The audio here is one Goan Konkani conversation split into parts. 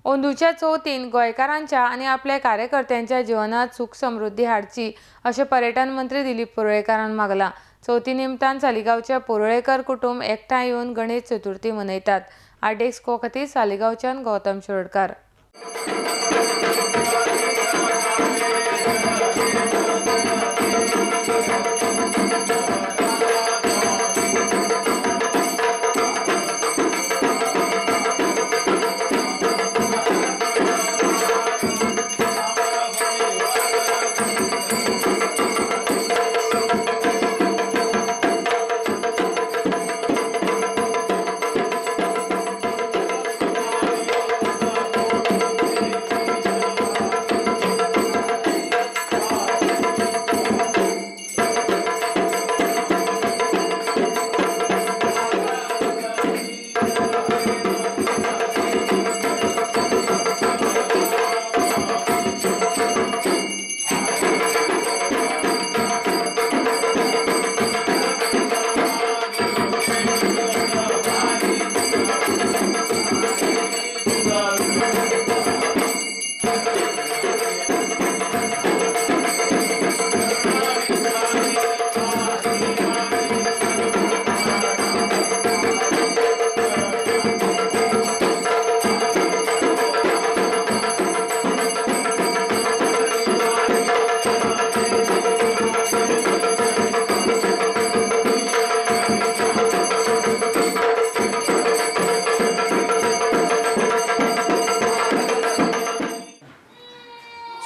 अंदूच्या चवथीन गोंयकारांच्या आनी आपल्या कार्यकर्त्यांच्या जिवनात सुख समृद्धी हाडची अशें पर्यटन मंत्री दिलीप परुळेकारान मागलां. चवथी निमतान सालिगांवचे परुळेकर कुटुंब एकठांय येवन गणेश चतुर्थी मनयतात. आरडीएक्स खातीर सालिगांवच्यान गौतम शिरोडकार.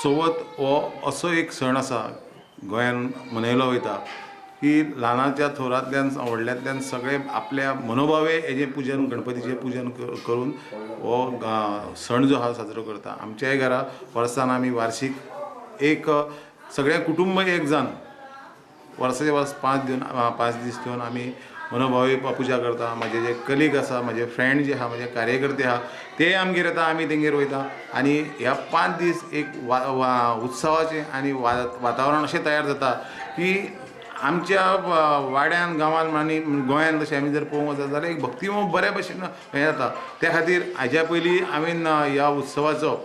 चवथ हो असो एक सण आसा गोंयान मनयलो वयता की ल्हानाच्या थोरांतल्यान व्हडल्यांतल्यान सगळे आपल्या मनोभावे हेजें पुजन गणपतीचें पुजन करून हो सण जो आसा साजरो करता. आमच्याय घरा वर्सान आमी वार्षीक एक सगळें कुटुंब एक जावन वर्साचे वर्स 5 दीस घेवन आमी मनोभावे पुजा करता. म्हाजे जे कलीग आसा, म्हाजे फ्रेंड जे आहा, म्हाजे कार्यकर्ते आहा ते आमगेर येता, आमी तेंगेर वयता आनी ह्या 5 दीस एक उत्सवाचें आनी वातावरण अशें तयार जाता की आमच्या वाड्यान गांवान आनी गोंयान तशें आमी जर पळोवंक वचत जाल्यार एक भक्तिमय बऱ्या भशेन हें जाता. त्या खातीर हाज्या पयलीं हांवें ह्या उत्सवाचो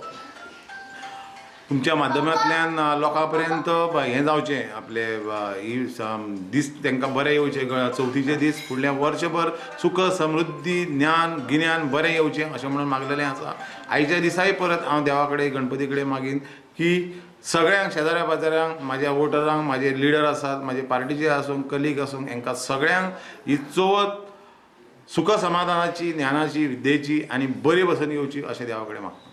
तुमच्या माध्यमांतल्यान लोकां पर्यंत हें जावचें, आपले ही दीस तांकां बरें येवचें, चवथीचे दीस फुडल्या वर्सभर सुख समृद्धी ज्ञान गिन्यान बरें येवचें अशें म्हणून मागलेलें आसा. आयच्या दिसाय परत हांव देवा कडेन गणपती कडेन मागीन की सगळ्यांक शेजाऱ्या पाजाऱ्यांक, म्हाज्या वोटरांक, म्हाजे लिडर आसात, म्हाजे पार्टीचे आसूं कलीग आसूं, हांकां सगळ्यांक ही चवथ सुख समाधानाची, ज्ञानाची, विद्येची आनी बरी बसून येवची अशें देवा कडेन मागता.